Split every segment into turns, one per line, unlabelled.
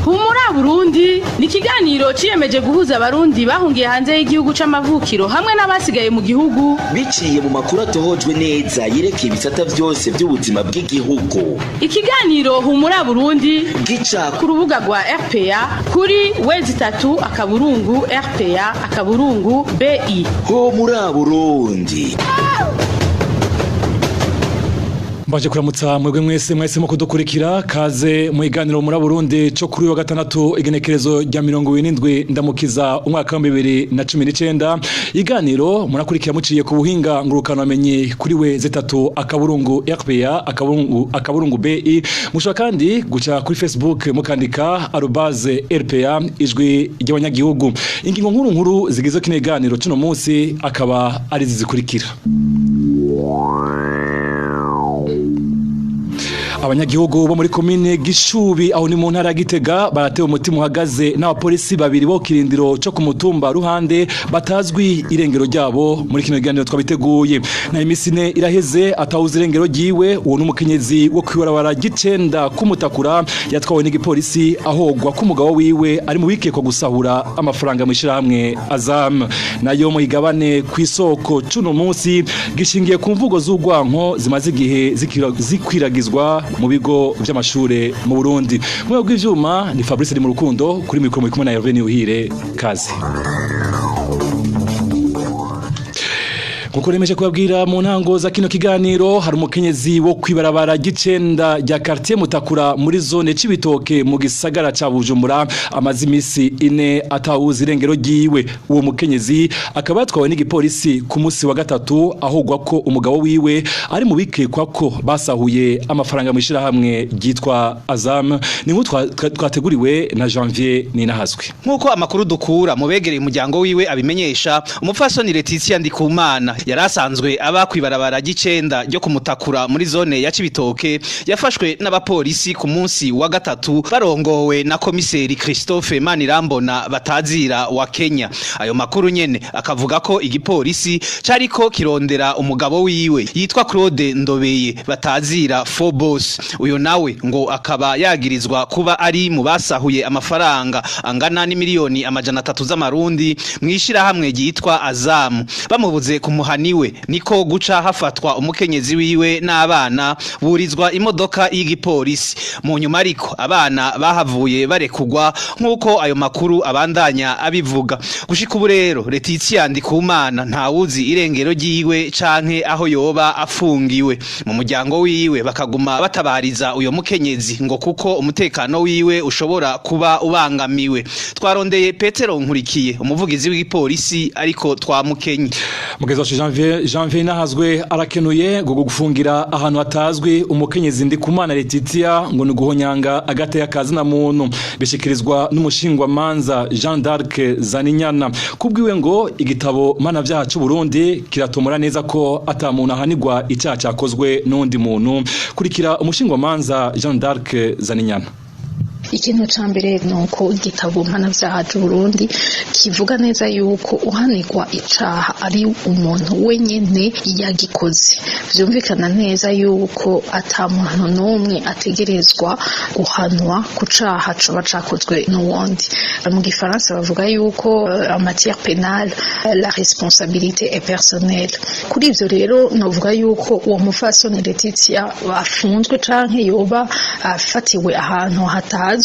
Humura Burundi ni ikiganiro ciyemeje guhuza Abarundi bahungiye hanze y'igihugu c'amavukiro hamwe n'abasigaye mu gihugu,
biciye mu makuru atohojwe neza yerekeye ibisata vyose by'ubuzima bw'igihugu.
Ikiganiro Humura Burundi
gica
ku rubuga rwa RPA kuri w3.rpa.bi.
Ho muri Burundi.
Mbaje kuramutsa mwebwe mwese mwahisemo kudukurikira. Kaze mu iganiro muri Burundi cyo kuri wa gatandatu, igenekerezo rya 77 Ndamukiza, umwaka wa 2019. Iganiro murakurikira muciye ku buhinga ngurukana bamenyi kuri w3.rpa.bi. Mushobora kandi guca kuri Facebook mukandika @RPAIjwiRyAbanyagihugu. Ingingo nkuru nkuru zigize kino iganiro cuno munsi akaba ari zizikurikira: Abanyagihugu bo muri komine Gishubi, aho ni mu ntara ya Gitega, baratewe umutima uhagaze n'abapolisi babiri bo kirindiro cyo ku mutumba Ruhande batazwi irengero ryabo. Muri kino kiganiro twabiteguye. Na imisi ine iraheze atawuzi irengero ryiwe. Uwo n'umukenyezi wo kwibarabara gicenda kumutakura, yatwawe n'igipolisi ahogwa ko umugabo wiwe ari mu bikekwa gusahura amafaranga mu ishirahamwe Azam. Nayo mu igabane ku isoko cuno munsi gishingiye ku mvugo z'urwanko zimaze igihe zikwiragizwa mu bigo vy'amashure mu Burundi. Mu bw'ivyuma ni Fabrice mu Rukundo, kuri mikoro muri kumwe na Hervé Niuhire. Kaze. Nkuko remeje kubabwira mu ntango za kino kiganiro, hari umukenyezi wo kwibarabara gicenda rya quartier Mutakura muri zone Cibitoke mu gisagara ca Bujumbura amaze imisi 4 atawuzi irengero ryiwe. Uwo mukenyezi akaba yatwawe n'igipolisi ku munsi wa gatatu, ahogwa ko umugabo wiwe ari mu bikekwa ko basahuye amafaranga mu ishirahamwe ryitwa Azam. Ni nk'u twateguriwe na Janvier Ninahazwe.
Nkuko amakuru dukura mu begereye umuryango wiwe abimenyesha, umupfasoni Letitia Ndikumana yarasanzwe aba kwibarabara gicenda ryo kumutakura muri zone ya Cibitoke yafashwe n'abapolisi ku munsi wa gatatu barongowe na komiseri Christophe Manirambona batazira wa Kenya. Ayo makuru nyene akavuga ko igipolisi cariko kirondera umugabo wiwe yitwa Claude Ndobeye batazira Phobos. Uyo nawe ngo akaba yagirizwa kuba ari mu basahuye amafaranga angana n'imiliyoni 300 z'amarundi mwishirahamwe ryitwa Azam. Bamubuze kumuha niwe niko guca hafatwa umukenyezi wiwe n'abana, burizwa imodoka y'igipolisi. Mu nyuma ariko abana bahavuye barekugwa, nk'uko ayo makuru abandanya abivuga. Gushika ubu rero Letitia Ndikumana ntawuzi irengero ryiwe canke aho yoba afungiwe. Mu muryango wiwe bakaguma batabariza uyo mukenyezi ngo kuko umutekano wiwe ushobora kuba ubangamiwe. Twarondeye Petero Nkurikiye, umuvugizi w'igipolisi, ariko twamukenye.
Mugezi wacu Janvier Nahazwe arakenuye. Ngo gufungira ahantu hatazwi umukenyezi Ndikumana Letitia ngo ni guhonyanga agateka kazina muntu, bishikirizwa n'umushingwa manza Jean d'Arc Zaninyana. Kubwiwe ngo igitabo mpanavyaha c'u Burundi kiratomora neza ko ata muntu ahanirwa icaha cakozwe n'undi muntu. Kurikira umushingwa manza Jean d'Arc Zaninyana.
Ikintu ca mbere ni uko igitabo mpanavyaha c'Uburundi kivuga neza yuko uhanirwa icaha ari umuntu wenyene yagikoze. Vyumvikana neza yuko ata muntu n'umwe ategerezwa guhanwa ku caha coba cakozwe n'uwundi. Mu gifaransa bavuga yuko en matière pénale la responsabilité est personnelle. Kuri ivyo rero novuga yuko uwo mupfasoni Letitia afunzwe canke yoba afatiwe ahantu hatazwi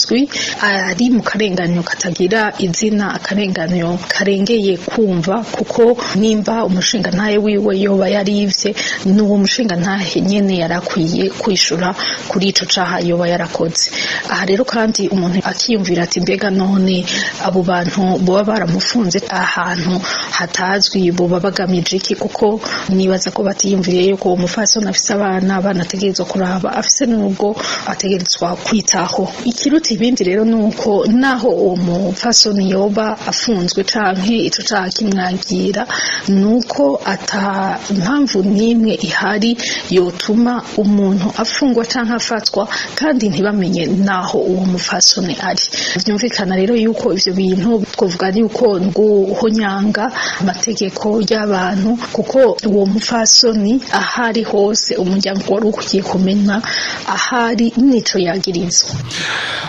ari mu karenganyo katagira izina, akarenganyo karengeye kumva, kuko nimba umushingantahe wiwe yoba yarivye, n'uwo mushingantahe nyene yarakwiye kwishura kuri ico caha yoba yarakoze. Aha rero kandi umuntu akiyumvira ati mbega none abo bantu boba baramufunze ahantu hatazwi boba bagamije iki? Kuko nibaza ko batiyumviriye yuko uwo mupfasoni afise abana, abana ategerezwa kuraba, afise n'ubwo ategerezwa kwitaho. Ikiruta ibindi rero nuko naho uwo mupfasoni yoba afunzwe canke ico caha kimwagira, nuko ata mpamvu n'imwe ihari yotuma umuntu afungwa canke afatwa kandi ntibamenye naho uwo mupfasoni ari. Vyumvikana rero yuko ivyo bintu twovuga yuko guhonyanga amategeko y'abantu, kuko uwo mupfasoni ahari hose umuryango wari ukwiye kumenya ahari nico yagirizwa.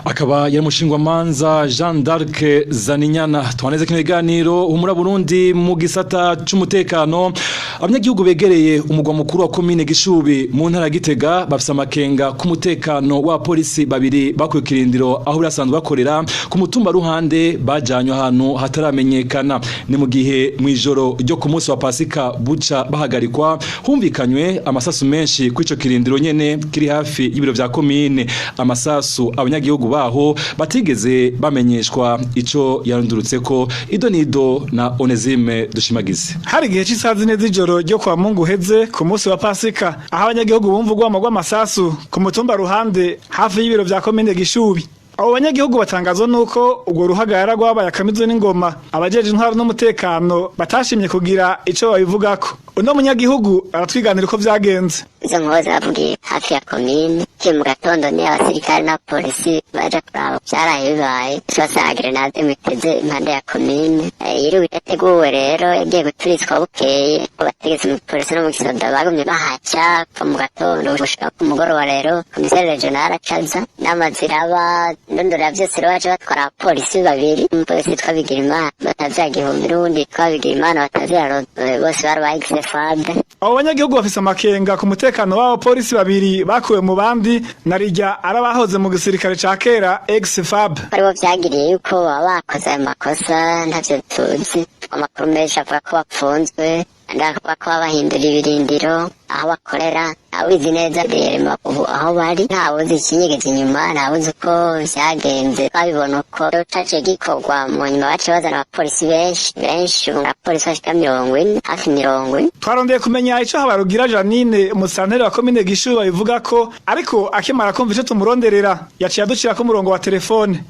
Akaba yari umushingwamanza Jean d'Arc Zaninyana. Twaneze kino kiganiro Humura Burundi mu gisata c'umutekano. Abanyagihugu begereye umugwa mukuru wa komine Gishubi mu ntara ya Gitega bafise amakenga ku mutekano wa polisi babiri bakuye kirindiro aho birasanzwe bakorera ku mutumba Ruhande, bajanywe ahantu hataramenyekana. Ni mu gihe mw'ijoro ryo ku munsi wa Pasika buca bahagarikwa, humvikanywe amasasu menshi kuri ico kirindiro nyene kiri hafi y'ibiro vya komine, amasasu abanyagihugu baho batigeze bamenyeshwa ico yarundurutseko. Ido nido na Onesime Dushimagize.
Hari igihe cy'isaha 4 z'ijoro ryo kwa Mungu heze ku munsi wa Pasika, aho abanyagihugu bumva urwamo rw'amasasu ku mutumba Ruhande hafi y'ibiro vya komine Gishubi. Abo banyagihugu batangazwa nuko urwo ruhagarara rwabaye akamizwe n'ingoma, abajeje intwaro n'umutekano batashimye kugira ico babivugako. Uno munyagihugu aratwiganira uko vyagenze.
Izo nkoho zavugiye hafi ya komine kiye mu gatondo, ni abasirikare n'abapolisi baja kuraba vyaraye bibaye, basanga grenade miteze impande ya komine yiriwe idateguwe. Rero yagiye guturitswa bukeye. Abategetsi mu polisi no mu gisoda bagumye bahaca kuva mu gatondo gushika ku mugoroba. Rero komiseri regional acaza n'amaziraba ndondora vyose. Rero baca batwara abapolisi babiri, umupolisi yitwa Bigirimana batazira Gihumbi n'uwundi yitwa Bigirimana batazira, bose bari ba ex-FAB.
Abo banyagihugu bafise amakenga ku mutekano w'abapolisi babiri bakuwe mu bandi, na rirya arabahoze mu gisirikare ca kera ex-FAB.
Aribo vyagiriye yuko baba bakoze ayo makosa, ntavyo tuzi. Amakuru menshi avuga ko bapfunzwe, andi akavuga ko babahindura ibirindiro aho bakorera. Ntawuzi neza rema ubu aho bari, ntawuzi ikinyegeza inyuma, ntawuzi uko vyagenze. Babibona uko caciye gikorwa mu nyuma, baciye bazana abapolisi benshi benshi, ubu abapolisi bashika 40, hafi 40.
Twarondeye kumenya ico Habarugira Janine, umusanteri wa komine Gishubi, babivuga ko, ariko akimara kumva ico tumuronderera yaciye aducirako umurongo wa telefone.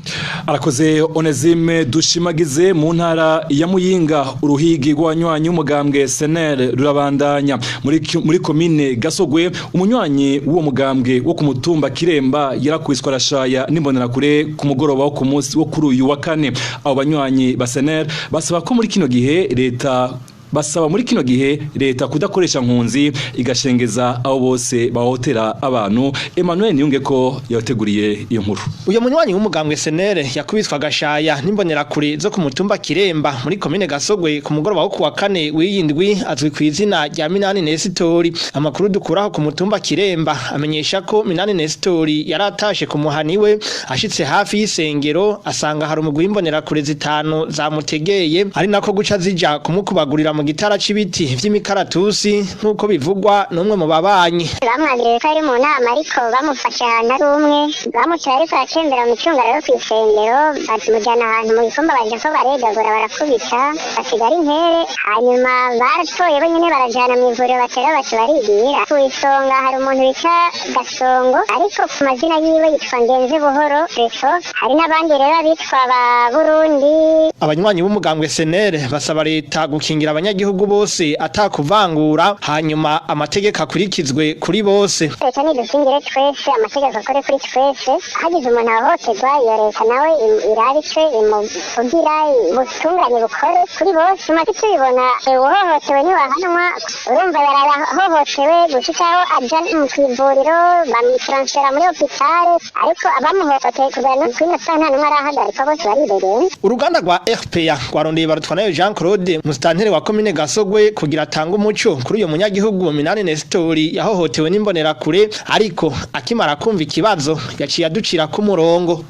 Arakoze Onesime Dushimagize. Mu ntara ya Muyinga, uruhigi rw'abanywanyi w'umugambwe SNL rurabandanya muri komine Gasogwe. Umunywanyi w'uwo mugambwe wo ku mutumba Kiremba yarakwiswe arashaya n'imbonerakure ku mugoroba wo ku munsi wo kuri uyu wa kane. Abo banywanyi ba SNL basaba ko muri kino gihe leta basaba muri kino gihe leta kudakoresha nkunzi, igashengeza abo bose bahotera abantu. Emmanuel Niyunge ko yateguriye iyo nkuru.
Uyo munywanyi w'umugambwe SNL yakubiswa agashaya n'imbonerakure zo ku mutumba Kiremba muri komine Gasogwe ku mugoroba wo kuwa kane w'iyindwi azwi ku izina rya Minani Nesitori. Amakuru dukuraho ku mutumba Kiremba amenyesha ko Minani Nesitori yaratashe ku muhani we, ashitse hafi y'isengero asanga hari umugwi w'imbonerakure zitanu zamutegeye, ari nako guca zija kumukubagurira mu gitara c'ibiti vy'imikaratusi, nk'uko bivugwa n'umwe mu babanyi.
Bamwagiriye ko ari mu nama, ariko bamufashe ahantu ari umwe, bamucaye ariko aratembera mu micungararo yo kw'isengero, bamujyana ahantu mu gikumba, baja ko baregagura, barakubita, basigara intere. Hanyuma baratoye bo nyene barajana mu ivuriro, batera baca barigira. Ku isonga hari umuntu bita Gasongo, ariko ku mazina yiwe yitwa Ngenze Buhoro Christophe. Hari n'abandi rero bitwa ba Burundi.
Abanywanyi b'umugambwe SNL basaba leta gukingira abanyagihugu bose atakuvangura, hanyuma amategeko akurikizwe kuri bose.
Leta nidukingire twese, amategeko akore kuri twese. Hagize umuntu ahohoterwa, iyo leta nawe irabe ico imuvugira, ubutungane bukore kuri bose. Tumaze tubibona, uhohotewe ntiwahanwa. Urumva yarahohotewe gushikaho aja mu kw'ivuriro, bamutaransfera muri hopitale, ariko abamuhohoteye kugera no kw'ino saha nta n'umwe arahagarikwa, bose baribereye.
Uruganda rwa RPA rwarondeye Barutwanayo Jean Claude, musitanteri wa komine Gasogwe, kugira atange umuco kuri uyo munyagihugu Minani Nestori yahohotewe n'imbonerakure, ariko akimara kumva ikibazo yaciye aducira ku murongo.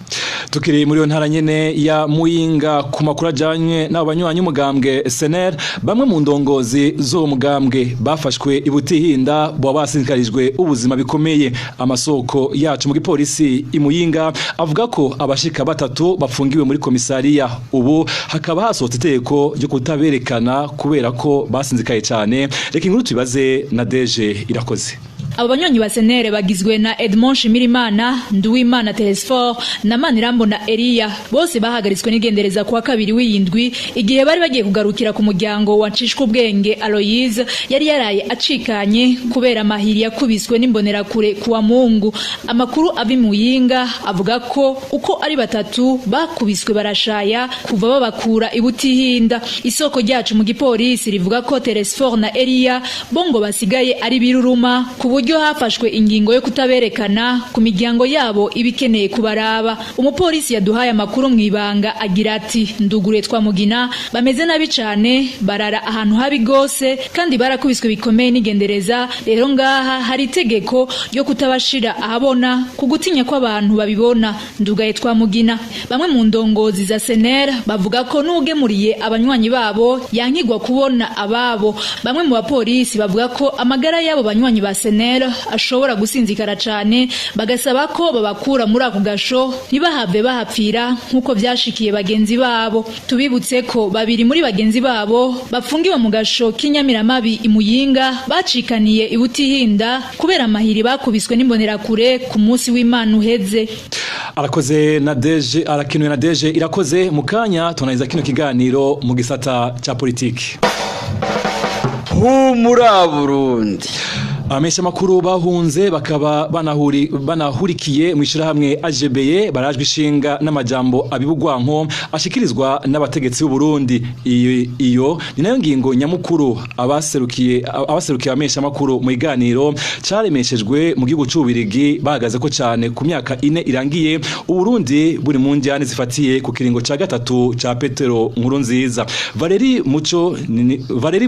Tukiri muri iyo ntara nyene ya Muyinga, ku makuru ajanye n'abo banywanyi umugambwe SNL, bamwe mu ndongozi z'uwo mugambwe bafashwe ibutihinda boba basinzikarijwe ubuzima bikomeye. Amasoko yacu mu gipolisi i Muyinga avuga ko abashika batatu bafungiwe muri komisariya, ubu hakaba hasohotse itegeko ryo kutaberekana kubera ko basinzikaye cyane. Reka inkuru tubibaze na Deje Irakoze.
Abo banywanyi ba SNL bagizwe na Edmond Shimirimana, Nduwimana Telesfor na Manirambona Elia. Bose bahagaritswe n'igendereza kuwa kabiri w'iyindwi, igihe bari bagiye kugarukira ku muryango wa Nshishwa Ubwenge Aloise yari yaraye acikanye kubera amahiri yakubiswe n'imbonerakure kuwa Mungu. Amakuru ava i Muyinga avuga ko uko ari batatu bakubiswe barashaya kuva babakura i Butihinda. Isoko ryacu mu gipolisi rivuga ko Telesfor na Elia bo ngo basigaye ari biruruma ku buryo buryo hafashwe ingingo yo kutaberekana ku miryango yabo ibikeneye kubaraba. Umupolisi yaduhaye amakuru mwibanga agira ati: "Ndugure Twamugina bameze nabi cane, barara ahantu habi gose kandi barakubiswe bikomeye n'igendereza. Rero ngaha hari itegeko ryo kutabashira ahabona ku gutinya ko abantu babibona." Ndugaye Twamugina. Bamwe mu ndongozi za SNL bavuga ko n'ugemuriye abanywanyi babo yankigwa kubona ababo. Bamwe mu bapolisi bavuga ko amagara y'abo banywanyi ba SNL ashobora gusinzikara cane, bagasaba ko babakura muri ako gasho ntibahave bahapfira nk'uko vyashikiye bagenzi babo. Tubibutse ko babiri muri bagenzi babo bafungiwe mu gasho k'Inyamiramabi i Muyinga, bacikaniye i Butihinda kubera amahiri bakubiswe n'imbonerakure ku munsi w'Imana uheze.
Arakoze na Deje, arakinuye na Deje Irakoze. Mu kanya tunaniza kino kiganiro mu gisata ca politiki.
Humura Burundi.
Abamenyesha makuru bahunze bakaba banahurikiye mu ishirahamwe AJBE barajwe ishinga n'amajambo abibugwanko ashikirizwa n'abategetsi b'u Burundi. Iyo ni nayo ngingo nyamukuru abaserukiye abamenyesha makuru mu iganiro caremeshejwe mu gihugu c'Ububirigi bahagaze ko cane ku myaka 4 irangiye u Burundi buri mu njyane zifatiye ku kiringo ca gatatu ca Petero Nkurunziza. Valeri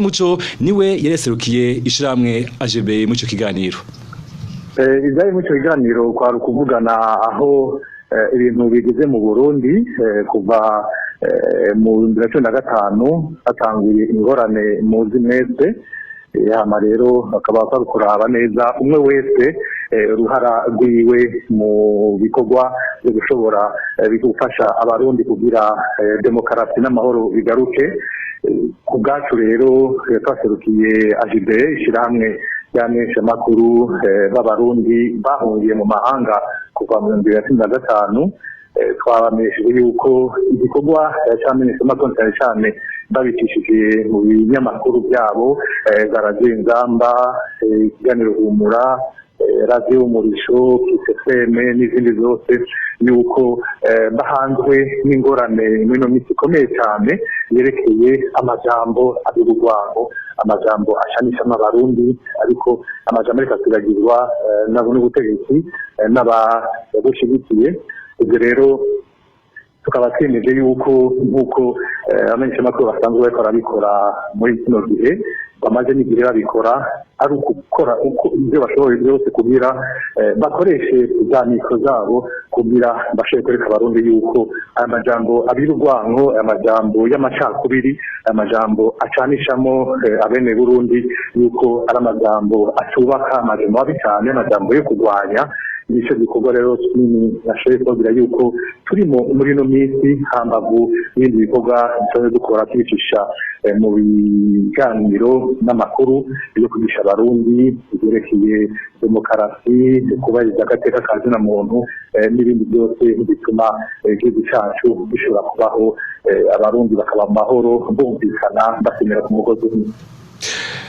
Muco niwe yareserukiye ishirahamwe AJBE muri ico kiganiro.
Ibyari muri icyo kiganiro kwari ukuvugana aho ibintu bigeze mu Burundi kuva mu 2015 hatanguye ingorane muzi mwese. Hama rero bakaba bari kuraba neza umwe wese uruhara rwiwe mu bikorwa byo gushobora gufasha abarundi kugira demokarasi n'amahoro bigaruke. Ku bwacu rero twaserukiye AJBE, ishyirahamwe ry'abamenyeshamakuru b'abarundi bahungiye mu mahanga kuva mu 2015. Twabamenyesheje yuko igikorwa cy'abamenyeshamakuru cyane cyane babicishije mu binyamakuru byabo za Radiyo Inzamba, ikiganiro Humura, Radiyo Umurisho, KSFM n'izindi zose, yuko bahanzwe n'ingorane muri ino minsi ikomeye cyane yerekeye amajambo abirugwango, amajambo ashanishamo abarundi, ariko amajambo ariko aturagirwa nabo n'ubutegetsi n'ababushigikiye. Ibyo rero tukaba twemeje yuko nk'uko abamenyeshamakuru basanzwe bariko barabikora muri kino gihe, bamaze n'igihe babikora, ari ukukora uko ibyo bashoboye byose kugira bakoreshe za mikoro zabo kugira bashobore kwereka abarundi yuko aya majambo abira urwanko, aya majambo y'amacakubiri, aya majambo acanishamo abene Burundi, yuko ari amajambo atubaka, amajambo mabi cyane, amajambo yo kurwanya. Nicyo gikorwa rero kinini nashoboye kubabwira yuko turimo muri ino minsi, hambavu n'ibindi bikorwa dusanzwe dukora tubicisha mu biganiro n'amakuru yo kwigisha abarundi ibyerekeye demokarasi, kubahiriza agateka ka zina muntu n'ibindi byose bituma igihugu cyacu gishobora kubaho, abarundi bakaba mu mahoro, bumvikana, basemera ku mugozi umwe.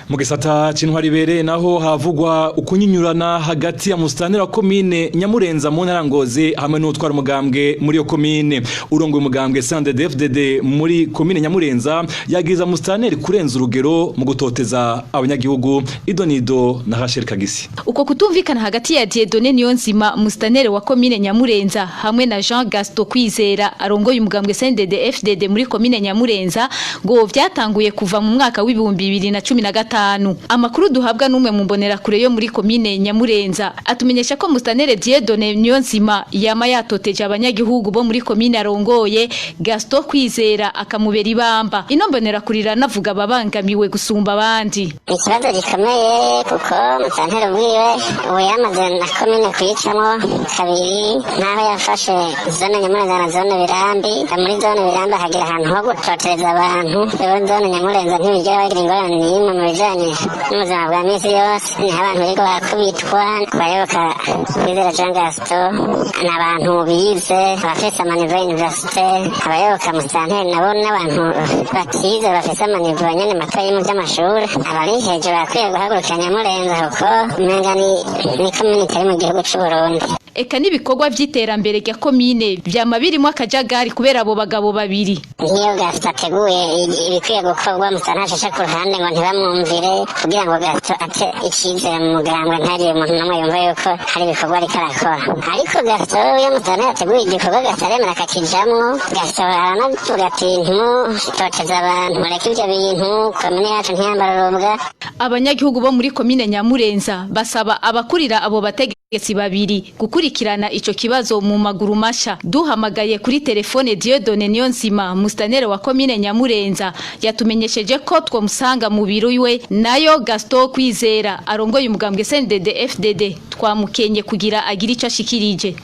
Mu gisata c'intwari ibereye naho havugwa ukunyinyurana hagati ya musitanteri wa komine Nyamurenza mu ntara Ngozi hamwe n'utwara umugambwe muri iyo komine. Urongoye umugambwe CNDD-FDD muri komine Nyamurenza yagiriza musitanteri kurenza urugero mu gutoteza abanyagihugu. Idonido na Rachel Kagisi.
Uko kutumvikana hagati ya Dieudonné Niyonzima, musitanteri wa komine Nyamurenza, hamwe na Jean Gaston Kwizera arongoye umugambwe CNDD-FDD muri komine Nyamurenza ngo vyatanguye kuva mu mwaka w'2015. Amakuru duhabwa n'umwe mu mbonerakure yo muri komine Nyamurenza atumenyesha ko musitanteri Dieudonné Niyonzima yama yatoteje abanyagihugu bo muri komine arongoye, Gaston Kwizera akamubera ibamba. Ino mbonerakure iranavuga ababangamiwe gusumba abandi.
Ikibazo gikomeye kuko musitanteri ubwiwe ubu yamaze na komine kuyicamo kabiri, nk'aho yafashe zone Nyamurenza na zone Birambi. Muri zone Birambi hagira ahantu ho gutotereza abantu. Rero zone Nyamurenza ntibigera bagira ingorane n'imwe mu bijanye n'ubuzima bwa misi yose. Niho abantu bariko barakubitwa bayoboka Kwizera Jean Gaston, ni abantu bize abafise ama niveau université. Abayoboka musitanteri nabo n'abantu batize bafise ama niveau nyene matoyi mu vy'amashuri. Abari hejuru barakwiye guhagurukira Nyamurenza kuko umenga ni komine itari mu gihugu c'Uburundi.
Eka n'ibikorwa vy'iterambere rya komine vyama birimo akajagari kubera abo bagabo babiri.
Nk'iyo Gasito ateguye ibikwiye gukorwa, musitanteri ashashe ku ruhande ngo ntibamwumvire, kugira ngo Gasito ate icizere mu mugambwe, ntagire umuntu n'umwe yumva yuko hari ibikorwa ariko arakora. Ariko Gasito iyo musitanteri ateguye igikorwa, Gasito aremera akakijamwo. Gasito aranavuga ati: "Ntimutoteze abantu, mureke ivyo bintu, komine yacu ntiyambara urubwa."
Abanyagihugu bo muri komine Nyamurenza basaba abakurira abo bategetsi babiri gukurikirana ico kibazo mu maguru masha. Duhamagaye kuri telefone Dieudonne Niyonzima, mustanere wa komine Nyamurenza, yatumenyesheje ko twomusanga mu biro iwe. Nayo Gaston Kwizera arongoye umugambwe CNDD FDD twamukenye kugira agire ico ashikirije.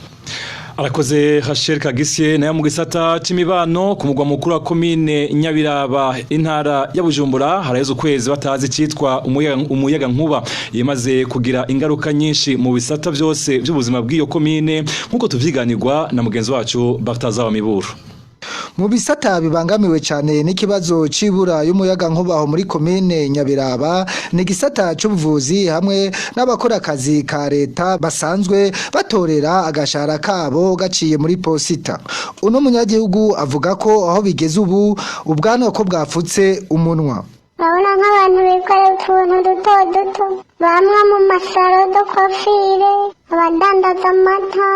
Arakoze Rachel Kagisye. Nayo mu gisata c'imibano, ku mugwa mukuru wa komine Nyabiraba, intara ya Bujumbura, haraheze ukwezi batazi icitwa umuyaga nkuba yemaze kugira ingaruka nyinshi mu bisata byose by'ubuzima bw'iyo komine, nkuko tuvyiganirwa na mugenzi wacu Bartaza Miburu.
Mu bisata bibangamiwe cyane n'ikibazo c'ibura y'umuyaga nkuba muri komine Nyabiraba ni gisata c'ubuvuzi hamwe n'abakora akazi ka leta basanzwe batorera agashahara kabo gaciye muri posita. Uno munyagihugu avuga ko aho bigeze ubu ubwanwa ko bwapfutse umunwa.
Urabona nk'abantu bikorera utuntu duto duto, bamwe mu ma salons de coiffure, abadandaza amata,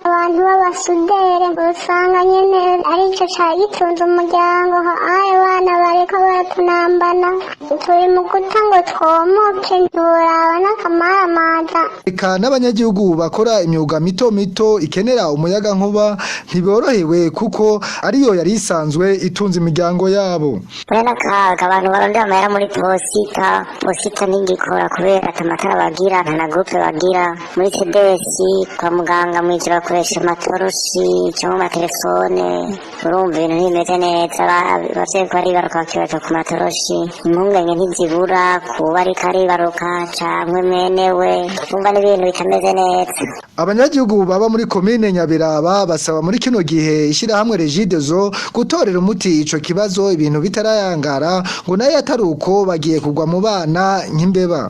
abantu b'abasudere, usanga nyene arico cari gitunze umuryango. Ayo bana bariko baratunambana, turi mu guta ngo twomoke, ntiworaba n'akamaramaza.
Eka n'abanyagihugu bakora imyuga mito mito ikenera umuyaga nkuba ntiborohewe, kuko ariyo yari isanzwe itunze imiryango yabo.
Urabona akaga abantu barondera amahera muri posita. Posita ntigikora kubera ata matara bagira, nta na groupe bagira. Muri CDS, kwa muganga mw'ijoro bakoresha amatoroshi cyangwa amatelefone. Urumva ibintu ntibimeze neza. Abavyeyi ko baribaruka bakibaruka ku matoroshi, impungenge ntizibura kuba ariko aribaruka canke mwenewe. Urumva n'ibintu bitameze neza.
Abanyagihugu baba muri komine Nyabiraba basaba muri kino gihe ishyirahamwe Regideso gutorera umuti ico kibazo ibintu bitarayangara, ngo nayo atari uko bagiye kugwa mu bana nk'imbeba.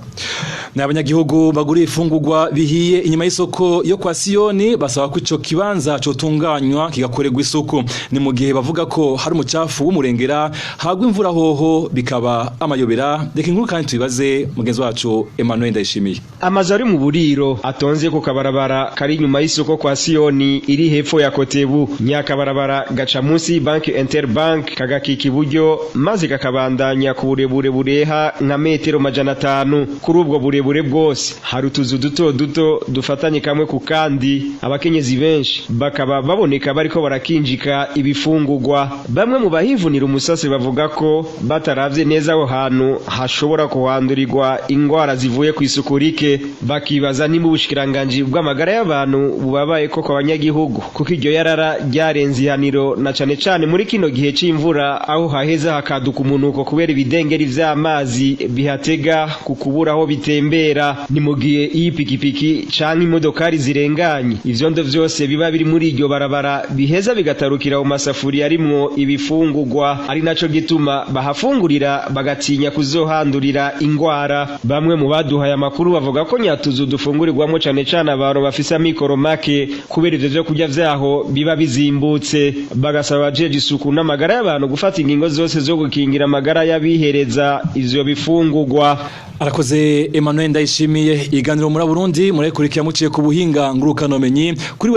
Ni abanyagihugu bagura ifungurwa bihiye inyuma y'isoko yo kwa Siyoni basaba ko ico kibanza cotunganywa kigakorerwa isuku. Ni mu gihe bavuga ko hari umucafu w'umurengera, hagwa imvura hoho bikaba amayobera. Reka inkuru kandi tubibaze mugenzi wacu Emmanuel Ndayishimiye.
Amazu ari mu buriro atonze ku kabarabara kari inyuma y'isoko kwa Siyoni iri hepfo ya Kotebu. Nyakabarabara gaca munsi banki Interbank, kagakika iburyo maze kakabandanya ku burebure bureha nka metero 500. Kuri ubwo burebure bwose hari utuzu duto duto dufatanye kamwe ku kandi. Abakenyezi benshi bakaba baboneka bariko barakinjika ibifungurwa. Bamwe mu bahivunira umusase bavuga ko bataravye neza aho hantu hashobora kuhandurirwa ingwara zivuye ku isuku rike, bakibaza nimba ubushikiranganji bw'amagara y'abantu bubabaye koko abanyagihugu, kuko iryo yarara ryarenze ihaniro, na cane cane muri kino gihe c'imvura aho haheza hakaduka umunuko kubera ibidengeri vy'amazi bihatega ku kubura aho bitembera. Ni mu gihe iyo ipikipiki canke imodokari zirenganye, ivyondo vyose biba biri muri iryo barabara biheza bigatarukira mu masafuriya arimwo ibifungurwa, ari naco gituma bahafungurira bagatinya kuzohandurira ingwara. Bamwe mu baduhaye amakuru bavuga ko nyatuzu dufungurirwamo cane cane abantu bafise amikoro make, kubera ivyo vyo kurya vyaho biba bizimbutse, bagasaba abajeje isuku n'amagara y'abantu gufata ingingo zose zo gukingira amagara y'abihereza ivyo bifungurwa.
Arakoze Emmanuel Ndayishimiye. Iganiro muri Burundi murayikurikira muciye ku buhinga ngurukanomenyi kuri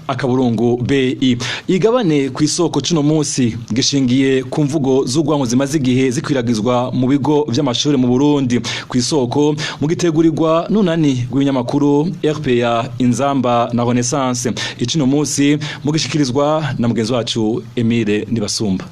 w3.rpa.bi. Igabane ku isoko cuno munsi gishingiye ku mvugo z'urwango zimaze igihe zikwiragizwa mu bigo vy'amashuri mu Burundi. Ku isoko mugitegurirwa nunani rw'ibinyamakuru RPA, Inzamba na Renaissance. Icino munsi mugishikirizwa na mugenzi wacu Emile Nibasumba.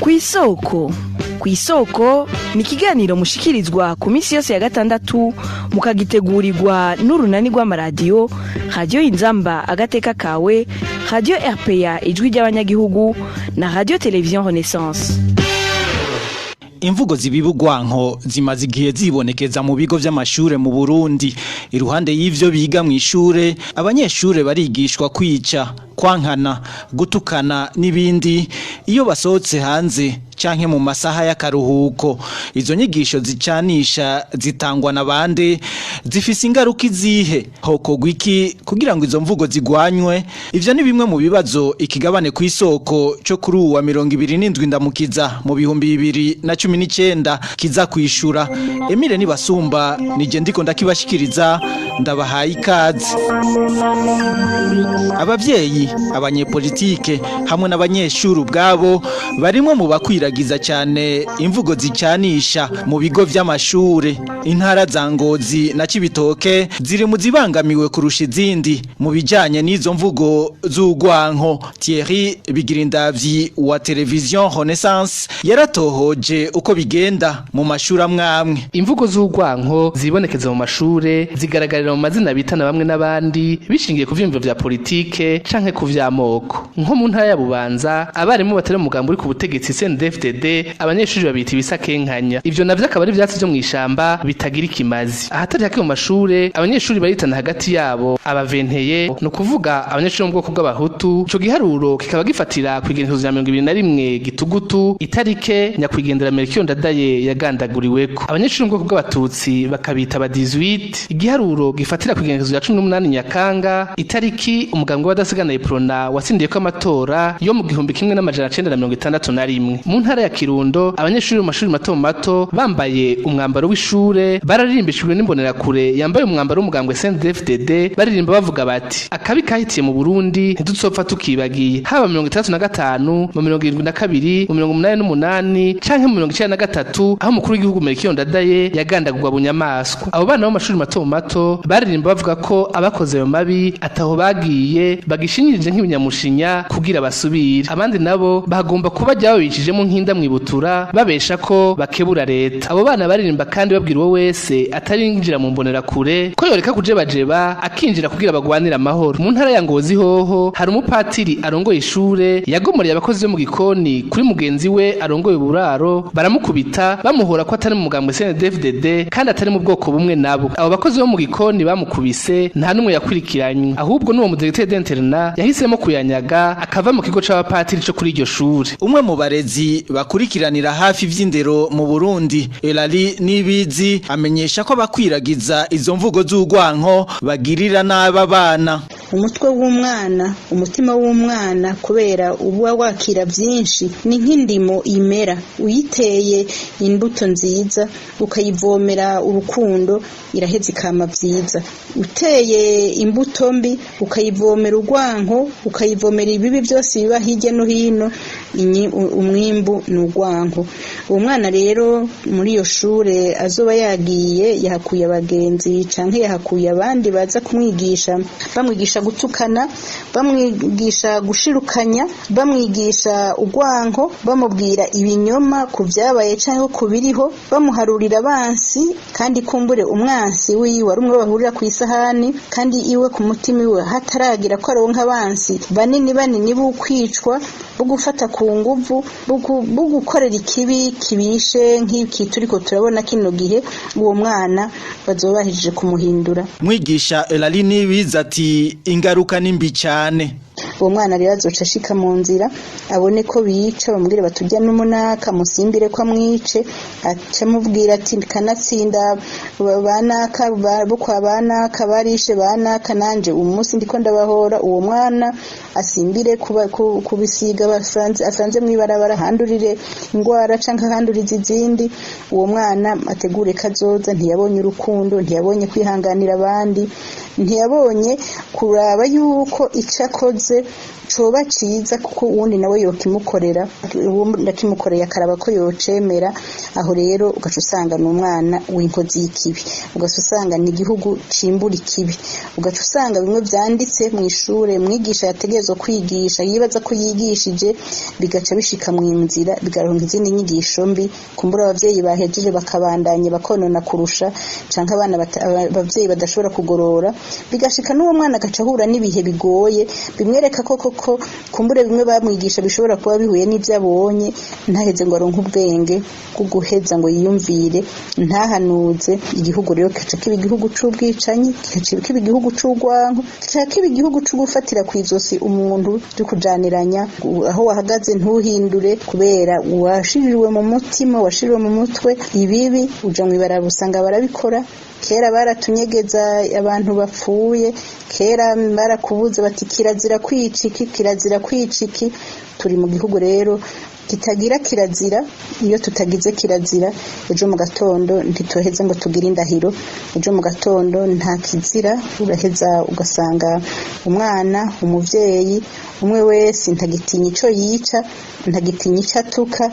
Kw'isoko, kw'isoko ni ikiganiro mushikirizwa ku minsi yose ya gatandatu, mukagitegurirwa n'urunani rw'amaradiyo Radiyo Inzamba agateka kawe, Radiyo RPA ijwi ry'abanyagihugu na Radiyo Televiziyo Renaissance.
Imvugo zibibugwanko zimaze igihe zibonekeza mu bigo vy'amashure mu Burundi. Iruhande y'ivyo biga mu ishure, abanyeshure barigishwa kwica, kwankana, gutukana n'ibindi iyo basohotse hanze. canke mu masaha y'akaruhuko. Izo nyigisho zicanisha zitangwa na bande, zifise ingaruka izihe, hokorwa iki kugira ngo izo mvugo zigwanywe? Ivyo ni bimwe mu bibazo ikigabane ku isoko cyo kuri uwa 27 Ndamukiza mu 2019 kiza kwishura. Emile Nibasumba nije ndiko ndakibashikiriza, ndabahaye ikaze. Abavyeyi, abanyepolitike hamwe n'abanyeshuri ubwabo barimwe mu bakwiragiza cyane imvugo zicanisha mu bigo vy'amashure. Intara za Ngozi na Cibitoke ziri mu zibangamiwe kurusha izindi mu bijanye n'izo mvugo z'ugwanko. Thierry Bigirindavyi wa Television Renaissance yaratohoje uko bigenda mu mashuri amwamwe.
Imvugo z'ugwanko zibonekeza mu mashure zigaragarira mu mazina bitana bamwe n'abandi bishingiye ku vyiyumviro vya politike canke ku vy'amoko. Nko mu ntara ya Bubanza, abarimu batari umugambi uri ku butegetsi CNDD-FDD, abanyeshuri babita ibisakenkanya. Ivyo navyo akaba ari ivyatsi vyo mw'ishamba bitagira ikimazi. Ahatari hake mu mashure, abanyeshuri baritana hagati yabo abaventeye, ni ukuvuga abanyeshuri bo mu bwoko bw'abahutu. Ico giharuro kikaba gifatira kw'igenekerezo rya 21 Gitugutu, itarike nyakwigendera Melchior Ndadaye yagandaguriweko. Abanyeshuri bo mu bwoko bw'abatutsi bakabita aba 18, igiharuro gifatira kw'igenekerezo rya 18 Nyakanga, itariki umugambwe w'abadasigana Iprona watsindiye ko amatora yo mu 1961. Mu ntara ya Kirundo, abanyeshuri mu mashuri mato mato bambaye umwambaro w'ishure bararirimbishijwe n'imbonerakure yambaye umwambaro w'umugambwe CNDD-FDD, baririmba bavuga bati: akabi kahitiye mu Burundi ntiduzopfa tukibagiye. Haba 65, mu 72, mu 88 canke mu 93, aho umukuru w'igihugu Melchior Ndadaye yagandagurwa bunyamaswa. Abo bana bo mu mashuri mato mato baririmba bavuga ko abakoze ayo mabi ataho bagiye, bagishinyirije nk'ibinyamushinya kugira basubire. Abandi nabo bagomba kuba babicishijemo nk'inda mwibutura, babesha ko bakebura leta. Abo bana baririmba kandi babwira uwo wese atarinjira mu mbonerakure ko yoreka kujebajeba akinjira kugira bagwanire amahoro. Mu ntara ya Ngozi hoho hari umupatiri arongoye ishure yagomoreye abakozi bo mu gikoni kuri mugenzi we arongoye uburaro, baramukubita bamuhora ko atari mu mugambwe CNDD-FDD kandi atari mu bwoko bumwe nabo. Abo bakozi bo mu gikoni bamukubise nta n'umwe yakurikiranywe, ahubwo n'uwo mu directeur d'internat yahisemo kuyanyaga akava mu kigo c'abapatiri co kuri iryo shure.
Umwe mu barezi bakurikiranira hafi vy'indero mu Burundi, Elali Nibizi, amenyesha ko bakwiragiza izo mvugo z'ugwanko bagirira nabi abana.
Umutwe w'umwana, umutima w'umwana, kubera uba wakira byinshi, ni nk'indimo imera. Uyiteye imbuto nziza ukayivomera urukundo, iraheza ikama byiza. Uteye imbuto mbi ukayivomera urwanko, ukayivomera ibibi byose biba hirya no hino, umwimbu ni urwanko. Uwo mwana rero muri iyo shure azoba yagiye, yahakuye abagenzi canke yahakuye abandi baza kumwigisha, bamwigisha gutukana, bamwigisha gushirukanya, bamwigisha urwanko, bamubwira ibinyoma ku byabaye cyangwa ku biriho, bamuharurira abansi, kandi kumbure umwansi wiwe ari umwe bahurira ku isahani, kandi iwe ku mutima iwe hataragira ko aronka abansi banini banini b'ukwicwa, bo gufata ku nguvu, bo gukorera ikibi kibishe nk'iki turiko turabona kino gihe. Uwo mwana bazobahije kumuhindura.
Mwigisha Elali Nibizi ati ingaruka ni mbi cyane.
Uwo mwana rero azoca ashika mu nzira abone ko bica, bamubwire batujya n'umunaka musimbire ko amwice, aca amubwira ati kanatsinda banaka bo kwa banaka barishe banaka, nanje umunsi ndiko ndabahora. Uwo mwana asimbire kubisiga asanze mw'ibarabara, handurire ingwara canke handurize izindi. Uwo mwana ategure kazoza, ntiyabonye urukundo, ntiyabonye kwihanganira abandi, ntiyabonye kuraba yuko ico akoze coba ciza, kuko uwundi nawe yokimukorera, uwundi akimukoreye akaraba ko yocemera. Aho rero ugaca usanga ni umwana w'inkozi y'ikibi, ugaca usanga ni igihugu cimbura ikibi, ugaca usanga bimwe vyanditse mw'ishure mwigisha yategerezwa kwigisha yibaza ko yigishije, bigaca bishika mu nzira bigaronka izindi nyigisho mbi. Kumbura abavyeyi bahejeje bakabandanya bakonona kurusha, canke abana abavyeyi badashobora kugorora, bigashika n'uwo mwana agaca ahura n'ibihe bigoye bimwereka ko koko ko kumbure bimwe bamwigisha bishobora kuba bihuye n'ibyo abonye, ntaheze ngo aronke ubwenge bwo guheza ngo yiyumvire, ntahanuze. Igihugu rero kica kiba igihugu c'ubwicanyi, kica kiba igihugu c'urwanko, kica kiba igihugu co gufatira kw'izosi umuntu, byo kujaniranya aho wahagaze ntuhindure, kubera washiririwe mu mutima, washiririwe mu mutwe ibibi. Uja mw'ibarabara usanga barabikora. Kera baratunyegeza abantu bapfuye, kera barakubuza bati kirazira kwica iki, kirazira kwica iki. Turi mu gihugu rero kitagira kirazira. Iyo tutagize kirazira, ejo mu gatondo ntituheze ngo tugire indahiro, ejo mu gatondo nta kizira. Uraheza ugasanga umwana, umuvyeyi, umwe wese ntagitinya ico yica, ntagitinya ico atuka,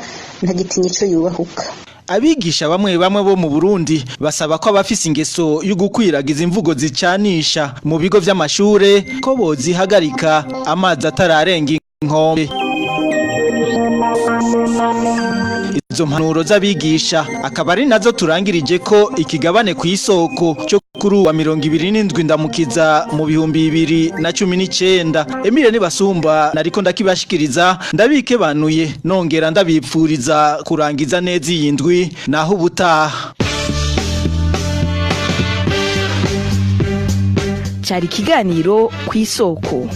ntagitinya ico yubahuka.
Abigisha bamwe bamwe bo mu Burundi basaba ko abafise ingeso yo gukwiragiza imvugo zicanisha mu bigo vy'amashure ko bozihagarika amazi atararenga inkombe. Izo mpanuro z'abigisha akaba ari nazo turangirije ko ikigabane ku isoko cyo kuri wa 27 Ndamukiza mu 2019. Emile Nibasumba nariko ndakibashikiriza, ndabikebanuye nongera ndabipfuriza kurangiza neza iyi ndwi, naho ubutaha.
Cari ikiganiro ku isoko.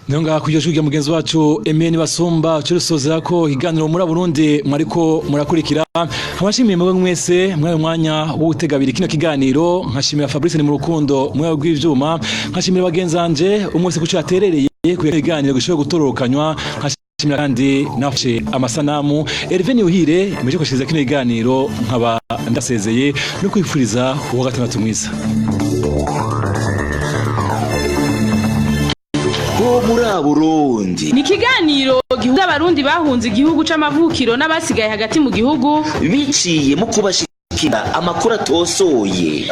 Nonga kujya jwi mugenzi wacu Emile Basumba cyo ko iganiro muri Burundi mwariko murakurikira. Nkabashimiye mwebwe mwese mwayo mwanya wo gutegabira kino kiganiro, nkashimira Fabrice ni mu rukundo mwayo rw'ivyuma, nkashimira bagenzanje umwe wese kuco yaterereye ku kiganiro gishobora gutororokanywa, nkashimira kandi nafashe amasanamu Hervé Niuhire muje kwashiriza kino kiganiro, nkaba ndasezeye no kwifuriza uwa gatandatu mwiza.
Muri Burundi
ni ikiganiro gihuza abarundi bahunze igihugu c'amavukiro n'abasigaye hagati mu gihugu,
biciye mu kubashikira amakuru atosoye.